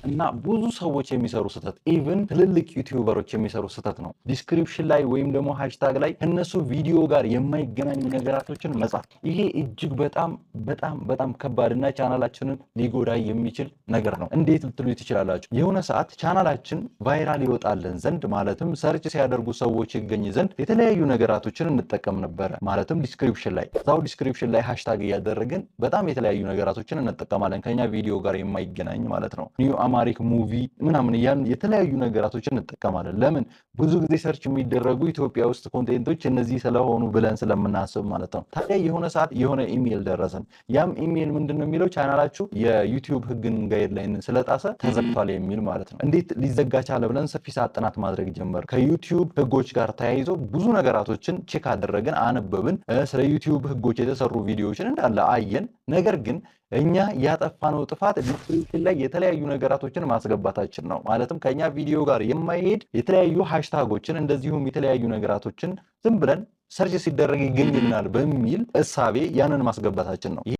እና ብዙ ሰዎች የሚሰሩ ስህተት፣ even ትልልቅ YouTuber ኦች የሚሰሩ ስህተት ነው። Description ላይ ወይም ደግሞ hashtag ላይ ከነሱ ቪዲዮ ጋር የማይገናኙ ነገራቶችን መጻፍ። ይሄ እጅግ በጣም በጣም በጣም ከባድ እና ቻናላችንን ሊጎዳ የሚችል ነገር ነው። እንዴት ልትሉ ትችላላችሁ? የሆነ ሰዓት ቻናላችን viral ይወጣልን ዘንድ፣ ማለትም search ሲያደርጉ ሰዎች ይገኝ ዘንድ የተለያዩ ነገራቶችን እንጠቀም ነበረ። ማለትም description ላይ፣ እዛው description ላይ hashtag እያደረግን በጣም የተለያዩ ነገራቶችን እንጠቀማለን፣ ከኛ ቪዲዮ ጋር የማይገናኝ ማለት ነው። New Amharic movie ምናምን እያልን የተለያዩ ነገራቶችን እንጠቀማለን። ለምን? ብዙ ጊዜ search የሚደረጉ ኢትዮጵያ ውስጥ content ኦች እነዚህ ስለሆኑ ብለን ስለምናስብ ማለት ነው። ታዲያ የሆነ ሰዓት የሆነ ኢሜል ደረሰን። ያም ኢሜል ምንድን ነው የሚለው? ቻናላችሁ የዩቲዩብ ህግን guideline ን ስለጣሰ ተዘግቷል የሚል ማለት ነው። እንዴት ሊዘጋ ቻለ ብለን ሰፊ ሰዓት ጥናት ማድረግ ጀመር። ከዩቲዩብ ህጎች ጋር ተያይዞ ብዙ ነገራቶችን check አደረግን፣ አነበብን። ስለ ዩቲዩብ ህጎች የተሰሩ ቪዲዮዎችን እንዳለ አየን። ነገር ግን እኛ ያጠፋነው ጥፋት description ላይ የተለያዩ ነገራቶችን ማስገባታችን ነው። ማለትም ከኛ ቪዲዮ ጋር የማይሄድ የተለያዩ hashtag ኦችን፣ እንደዚሁም የተለያዩ ነገራቶችን ዝም ብለን search ሲደረግ ይገኝልናል በሚል እሳቤ ያንን ማስገባታችን ነው።